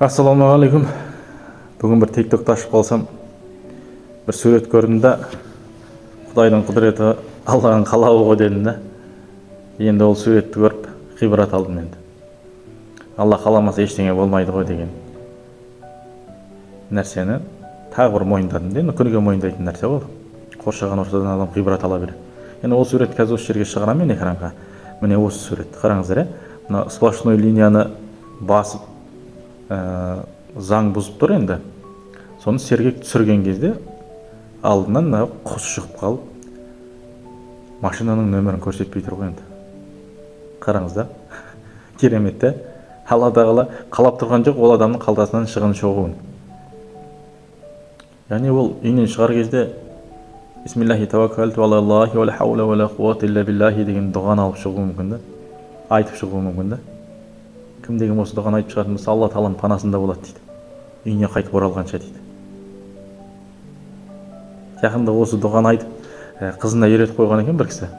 Ассалаумағалейкум. Бүгін бір тиктокты ашып қалсам, бір сурет көрдім да, құдайдың құдіреті, Алланың қалауы ғой дедім да. Енді ол суретті көріп ғибрат алдым енді. Алла қаламаса, ештеңе болмайды ғой деген нәрсені тағы бір мойындадым да. Енді күніге мойындайтын нәрсе ғой. Қоршаған ортадан адам ғибрат ала береді. Енді ол суретті қазір осы жерге шығарамын мен экранға. Міне, осы сурет, қараңыздар, иә, мына сплошной линияны басып, заң бұзып тұр енді. Соны сергек түсірген кезде алдынан мына құс шығып қалып, машинаның нөмірін көрсетпей тұр ғой енді. Қараңыз да, керемет та. Алла Тағала қалап тұрған жоқ ол адамның қалтасынан шығын шығуын. Яғни ол үйінен шығар кезде «Бисмиллахи таваккалту алаллахи ва ла хаула ва ла қуата илля биллахи» деген дұғаны алып шығуы мүмкін да, айтып шығуы мүмкін да. Кім деген осы дұғаны айтып шығатын болса, Алла Тағаланың панасында болады дейді, үйіне қайтып оралғанша дейді. Жақында осы дұғаны айтып, қызына үйретіп қойған екен бір кісі,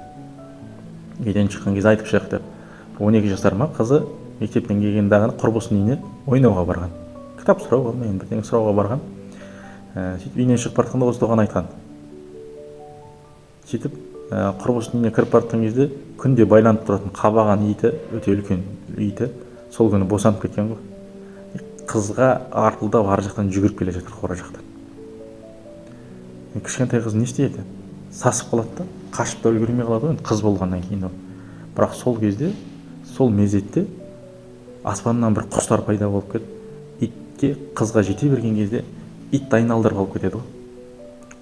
үйден шыққан кезде айтып шық деп. 12 жасар ма қызы, мектептен келген дағы құрбысының үйіне ойнауға барған, кітап сұрауға ма, енді бірдеңе сұрауға барған. Сөйтіп үйінен шығып бара жатқанда осы дұғаны айтқан. Сөйтіп құрбысының үйіне кіріп бара жатқан кезде күнде байланып тұратын қабаған иті, өте үлкен иті, сол күні босанып кеткен ғой. Қызға арпылдап ар жақтан жүгіріп келе жатыр, қора жақтан. Кішкентай қыз не істейді? Сасып қалады да, қашып та үлгермей қалады ғой енді, қыз болғаннан кейін ол. Бірақ сол кезде, сол мезетте аспаннан бір құстар пайда болып кетіп, итке, қызға жете берген кезде итті айналдырып алып кетеді ғой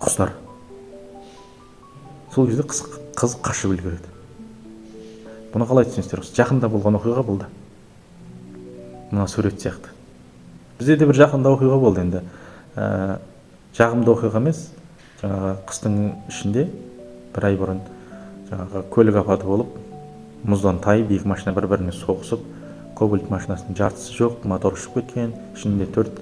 құстар. Сол кезде қыз қашып үлгереді. Бұны қалай түсінесіздер? Осы жақында болған оқиға бұл да мына сурет сияқты. Бізде де бір жақында оқиға болды енді. Жағымды оқиға емес. Жаңағы қыстың ішінде бір ай бұрын жаңағы көлік апаты болып, мұздан тайып, екі машина бір біріне соғысып, Кобальт машинасының жартысы жоқ, мотор ұшып кеткен. Ішінде төрт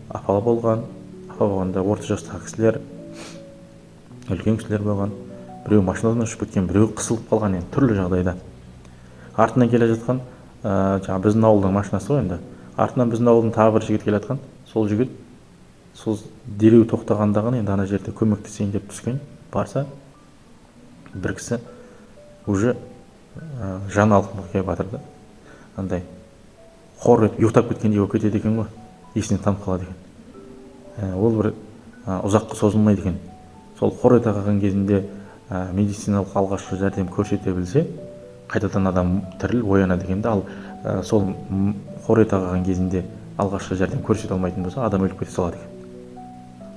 апа болған. Апа болғанда, орта жастағы кісілер, үлкен кісілер болған. Біреу машинадан ұшып кеткен, біреу қысылып қалған, енді түрлі жағдайда. Артынан келе жатқан жаңағы біздің ауылдың машинасы ғой енді. Артынан біздің ауылдың тағы бір жігіт келе жатқан. Сол жігіт сол дереу тоқтағанда ғана енді ана жерде көмектесейін деп түскен. Барса, бір кісі уже жан алқымға келіп жатыр да, андай қор етіп ұйықтап кеткендей болып кетеді екен ғой, есінен танып қалады екен. Ол бір ұзаққа созылмайды екен. Сол қор ете қалған кезінде медициналық алғашқы жәрдем көрсете білсе, қайтадан адам тіріліп оянады екен да. Ал сол қор ете қалған кезінде алғашқы жәрдем көрсете алмайтын болса, адам өліп кете салады екен.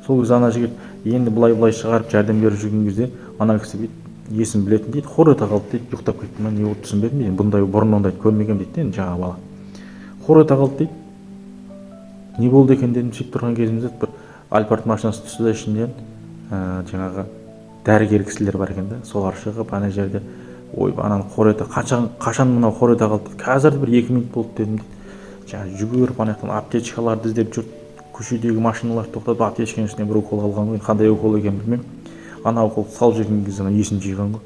Сол кезде ана жігіт енді былай былай шығарып, жәрдем беріп жүрген кезде ана кісі бүйтіп есін білетін дейді, қор ете қалды дейді. «Ұйықтап кетті ма, не болды, түсінбедім», – дейді. «Бұндай бұрын ондайды көрмегенмін», – дейді де. Енді жаңағы бала қор ете қалды дейді. «Не болды екен?» – дедім. Сөйтіп тұрған кезімізде бір Альфард машинасы түсті да, ішінен жаңағы дәрігер кісілер бар екен да, солар шығып ана жерде: «Ой, ананы қор ете қашан, қашан мынау қор ете қалды?» – дейді. «Қазір бір 2 минут болды», – дедім дейді. Жаңағы жүгіріп ана жақтан аптечкаларды іздеп жұрт, көшедегі машиналарды тоқтатып, аптечканың ішінен бір укол алған ғой. Енді қандай укол екенін білмеймін. Ана уколды салып жіберген кезде ана есін жиған ғой.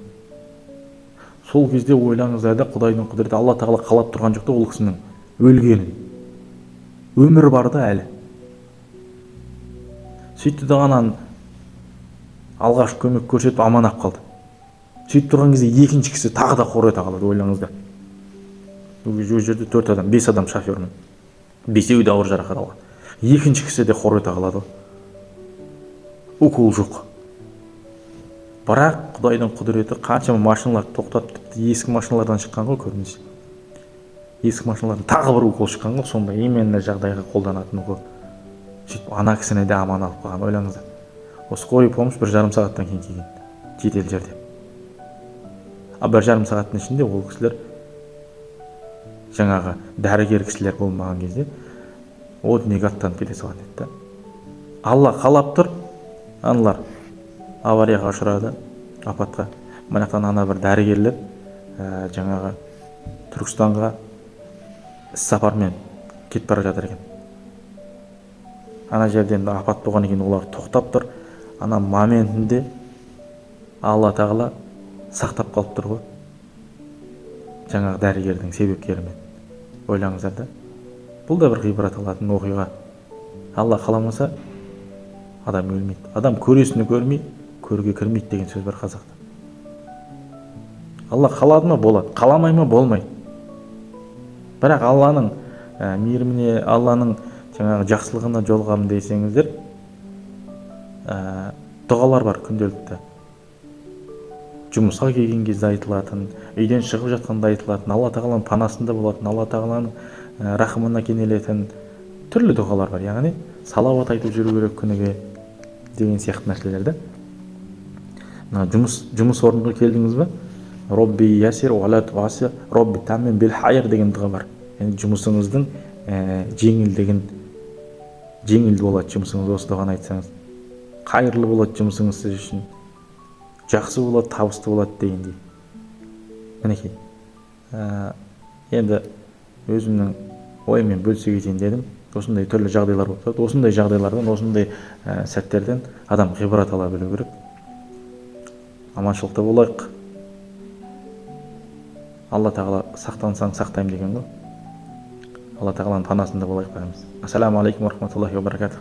Сол кезде ойлаңыздар да, құдайдың құдіреті, Алла Тағала қалап тұрған жоқ та ол кісінің өлгенін, өмір бар да әлі. Сөйтті да, ананы алғашқы көмек көрсетіп, аман алып қалды. Сөйтіп тұрған кезде екінші кісі тағы да қор ете қалады. Ойлаңыздар, ол жерде төрт адам, бес адам шофермен, бесеуі де ауыр жарақат алған. Екінші кісі де қор ете қалады ғой. Укол жоқ, бірақ құдайдың құдіреті, қаншама машиналарды тоқтатып, тіпті ескі машиналардан шыққан ғой көбінесе, ескі машиналардан тағы бір укол шыққан ғой, сондай именно жағдайға қолданатын укол. Сөйтіп ана кісіні де аман алып қалған. Ойлаңыздар, ол скорый помощь 1,5 сағаттан кейін келген, жедел жәрдем. А 1,5 сағаттың ішінде ол кісілер, жаңағы дәрігер кісілер болмаған кезде, о дүниеге аттанып кете салған еді да. Алла қалап тұр, аналар аварияға ұшырады, апатқа. Мына жақтан ана бір дәрігерлер жаңағы Түркістанға іс сапармен кетіп бара жатыр екен. Ана жерде енді апат болғаннан кейін олар тоқтап тұр. Ана моментінде Алла Тағала сақтап қалып тұр ғой жаңағы дәрігердің себепкерімен. Ойлаңыздар да. Бұл да бір ғибрат алатын оқиға. Алла қаламаса адам өлмейді. Адам көресіні көрмей, көрге кірмейді деген сөз бар қазақта. Алла қалады ма, болады, қаламай ма, болмайды. Бірақ Алланың мейіріміне, Алланың жаңағы жақсылығына жолығамын десеңіздер, дұғалар бар күнделікті. Жұмысқа келген кезде айтылатын, үйден шығып жатқанда айтылатын, Алла тағаланың панасында болатын, Алла тағаланың рахымына кенелетін түрлі дұғалар бар. Яғни салауат айтып жүру керек күніге деген сияқты нәрселерді. Мына жұмыс орнына келдіңіз бе? Робби ясир уа ла туасир, робби таммим бил хайр деген дұға бар. Яғни жұмысыңыздың жеңілдігін, жеңіл болады жұмысыңыз осы дұғаны айтсаңыз. Қайырлы болады жұмысыңыз сіз үшін. Жақсы болады, табысты болады дегендей. Мінекей. Енді өзімнің ойыммен бөлісе кетейін дедім. Осындай түрлі жағдайлар болып тұрады. Осындай жағдайлардан, осындай сәттерден адам ғибрат ала білу керек. Аманшылықта болайық. Алла тағала сақтансаң сақтаймын деген ғой. Алла тағаланың панасында болайық бәріміз. Ассаламу алейкум уа рахматуллахи уа баракатух.